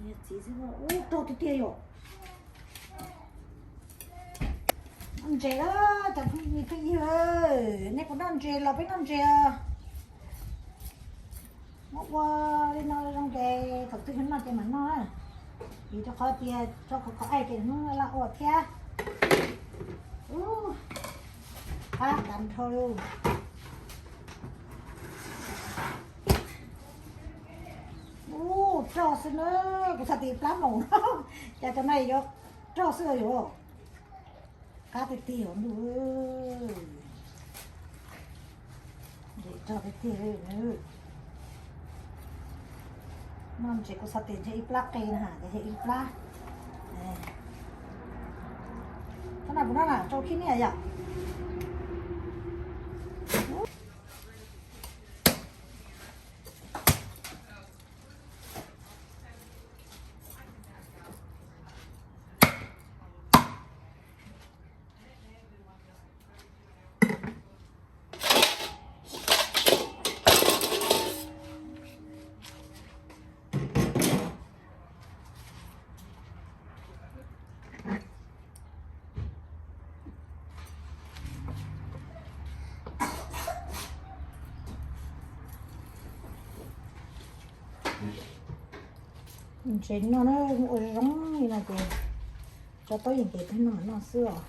Yog txiv xwb, ub, rog tiag tiag yom. Noj ntses lawm cov phooj ywg, nej puas noj ntses los peb noj ntses. Muab ua li no zoo ces thaum twg noj ces mam noj, vim rau qhov tias rau qhov qhov aij ces hnub laj ua thiab. Ub, qab tas nrho lauj. Ub, roj xwb na, kuv xav tias plab maum no, cas cov no yuav roj xwb yuav. Qab tiag tiag ntuj, ntses rog tiag tiag. Noj ntses kuv xav tias ntshe ib plab qe na, ces yog ib plab. Thaum no kuv noj na rau khib niaj yom. Ntses noj na, ua zoo li no ces tso taub yeem ces peb noj mam noj xwb os.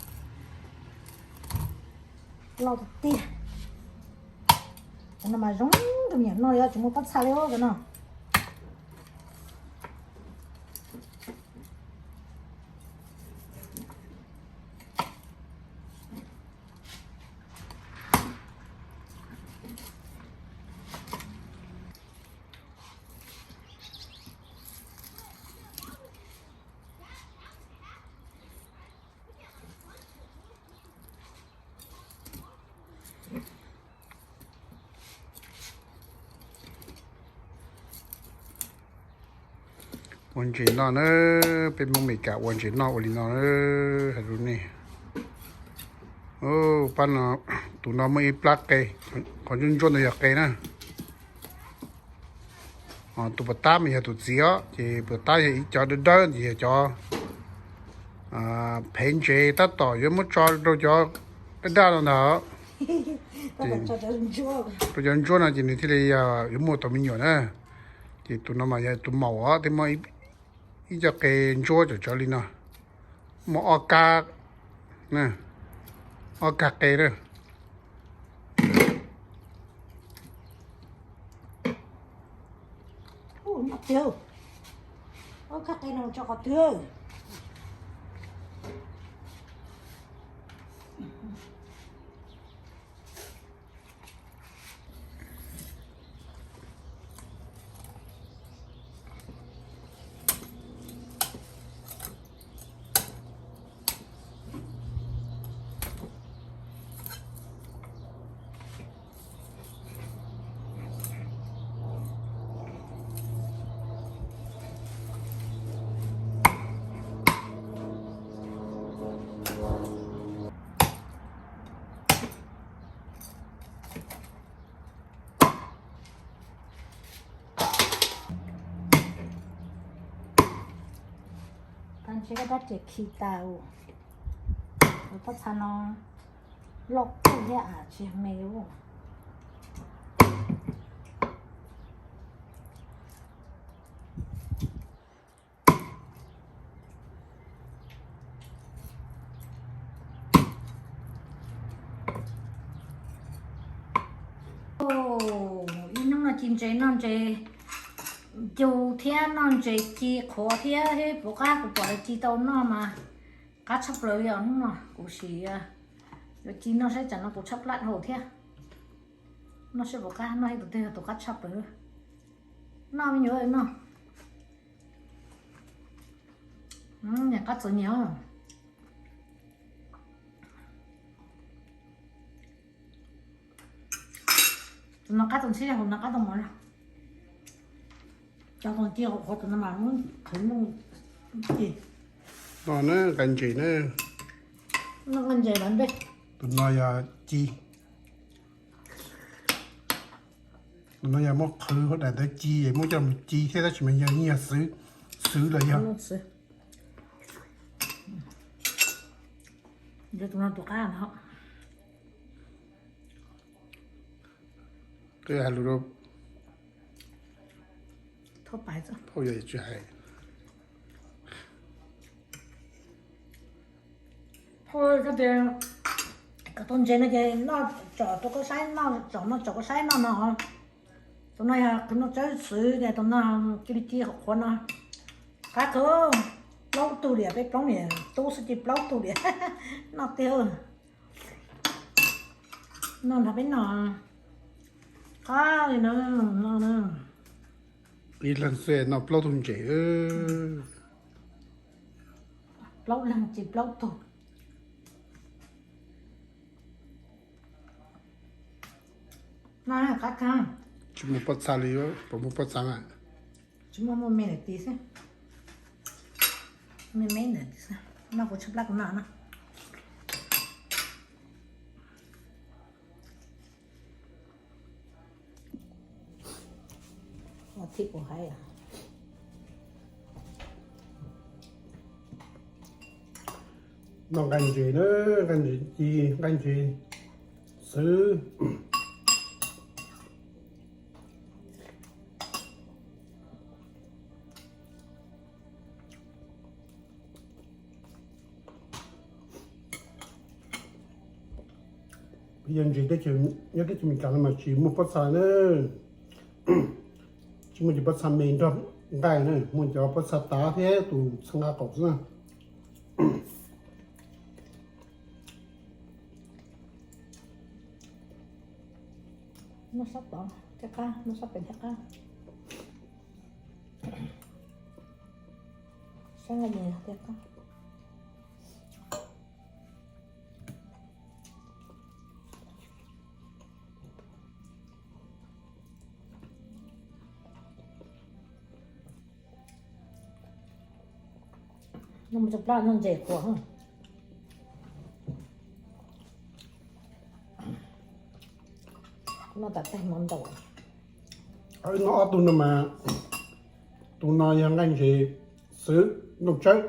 Loj tiag tiag. Cov no mas zoo rau me nyuam noj li, tsis muaj pob txha li os cov no. Ua ntses noj na, peb Hmoob Meskas ua ntses noj ua li no na, hais rau nej. Pab no, tus no muaj ib plab qe, qhov ntsuab ntsuab ntawd yog qe na. Tus puas tab mas yog tus txiv os, ces puas tab yog ib cov dawb dawb ces yog cov phev ntses tab tom yuav muab tso rau cov daj daj no ntag. Rau cov ntsuab no ces nws thiaj li yuav muaj tau me nyuam na. Ces tus no mas yog tus maum os, thiaj muaj ib co qe ntsuab cov cov li no. Muaj ob kab, ob kab qe na. Tiag, ob kab qe no tso qhov twg? Ntshe koj rab riam khi tas, pob txha no loj kawg thiab, tsis me. Ib hnub no ci ntses noj ntses cug thiab noj ntses ci qhuav thiab, puas qab, kuv pom lawv ci tau noj mas qab tshaj plaws li os. Hnub no kuv sim yuav ci noj saib tsam no kuv tshaj plab dhau thiab. Noj saib puas qab, noj ib tus twg yog tus qab tshaj plaws. Noj me nyuam noj. Niam qab txom nyem. Tus no qab txaus ntshib, tus no qab tau mov na. Cov tus ci qhuav tus no mas muab qhwv nplooj ci. No na, nqa ntses na. Nqa ntses los npej. Tus no yog ci. Tus no yog muab qhwv hauv daim ntawv ci es muab coj mus ci thiab, tab sis mas yog yeej yog xwb. Xwb los yog. Tus no tus qab no. Qhib hais lus rau phauj yog tsis hais. Phauj tias kom tau ntses no ces noj tsom rau koj saib, noj tsom no tsom koj saib noj no. Tus no yog tus no tsawb xwb ces tus no cia li ci qhuav no. Qab kawg, plaub tug liam, peb plaub niam tub xwb ces plaub tug liam. Noj tiag. Noj nrog peb noj qab li no, no na. Ib leeg xwb noj plaub tug ntses. Plaub leeg ces plaub tug. Qab kawg. Tsis muaj pob txha li, puas muaj pob txha na? Tsis muaj, muaj me ntawm tid xwb. Me me ntawm tid xwb. Noj kuv tshaib plab kuv noj na. Thib kuv hais. Noj nqaij ntses na, nqaij ntses ci, nqaij ntses xwb. Yog ntses teb chaws, nyob teb chaws Amelikas no mas tsis muaj pob txha na. Tsis muaj cov pob txha me nrog nqaij na, muaj cov pob txha tav thiab tus txha nqaij qaum xwb na. Noj sab tod thiaj qab, noj sab pem thiaj qab. Sab nqaij ntses thiaj qab. Noj mus rau plab noj ntses qhuav. Noj tas tag hmo ntau. Noj ob tug no mas, tus no yog nqaij ntses xwb, nplooj tsawb.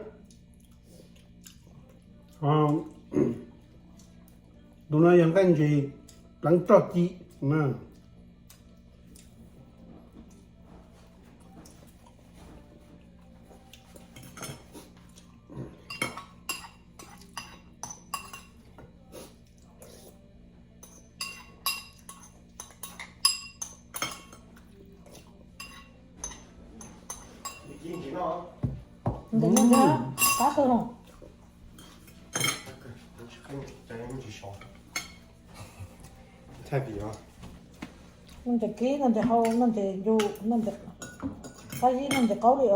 Tus no yog nqaij ntses pleev roj ci na. Ntses no qab kawg no. Noj ntses kib, noj ntses hau, noj ntses ncu, noj ntses qab zib, noj ntses qaub li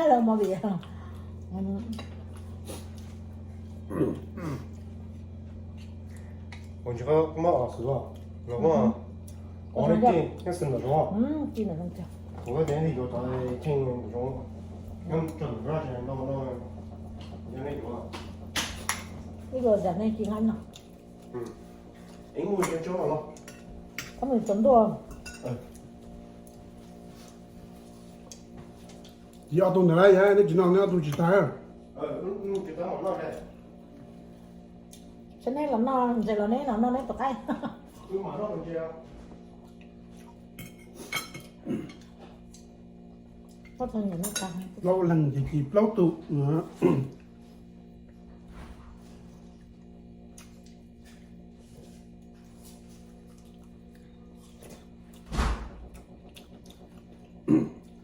los mas vim Ua ntsis qab mob os xwb los, los mob os. Ua ntawm no ces, ua ntawm no ces, ib los zam nej ci nqaij no. Qab mus tsaus ntuj. Ci ob tug ntawd na, yog nej tsis noj, nej ob tug tsis tag. Saib neb los noj ntses los neb los noj neb tus qaib. Plaub leeg ces ci plaub tug.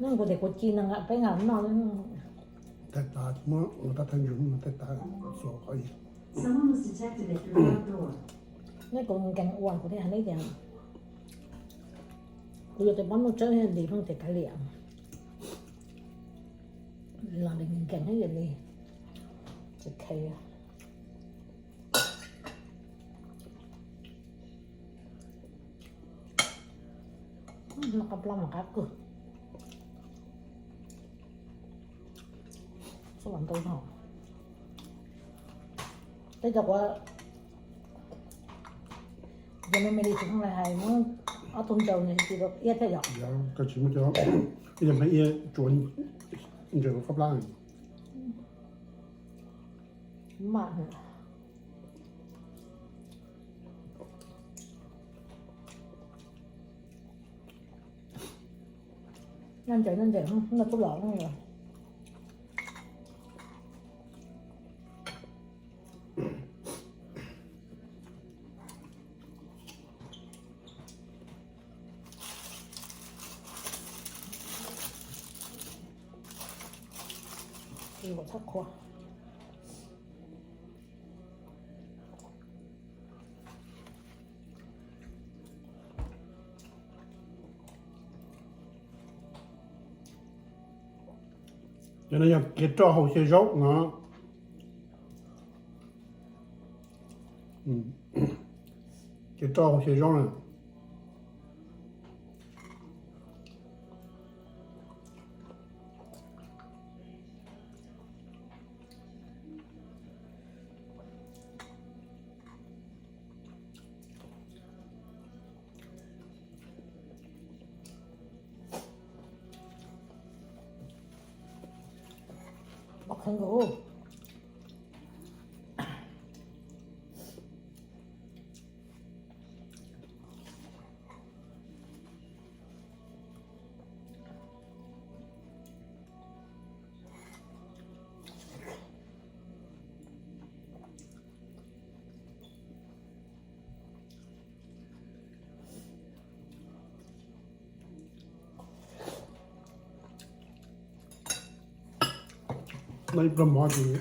Neb kuv tias kuv ci no peb nqa noj. Thaij tas, muab ua rab thaij ntsws no thaij tas, xuas qhov. Neb kuv nkees ua kuv thiaj hais neb tias kuv yuav tus pab nuj tsawb nti hnub tias kav liam. Los nkees nkees li, tsis kheev. Noj qab plab mas qab kawg. Xub los ntau no. Tej cov kuv, cov me me li tsis thooj li hais muab ob tug ntsaus nws tsis tau iab thiab yom. Koj tsis muab cov, ib yam li iab tsuav Ntses koj plab. Mam. Noj ntses, noj ntses, noj tub los. Ua txhob qhua. Cov no yog kev roj hau xyaw zaub no. Kev roj hau xyaw zaub na. Noj ib pluag mov ces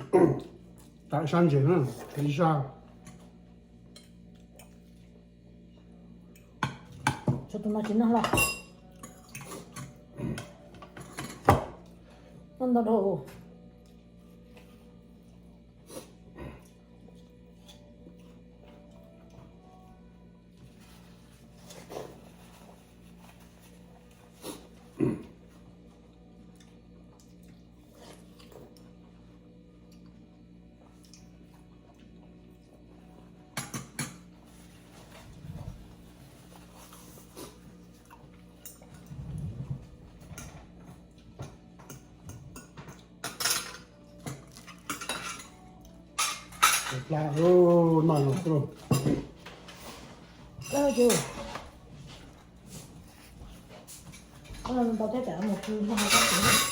tam sab ntses na, ib sab. Tshuav tus no tsis noj hlo. Noj ntau dhau. Pla, noj no. Ces ntau thiab, tam mus pw noj ho tsob txiv.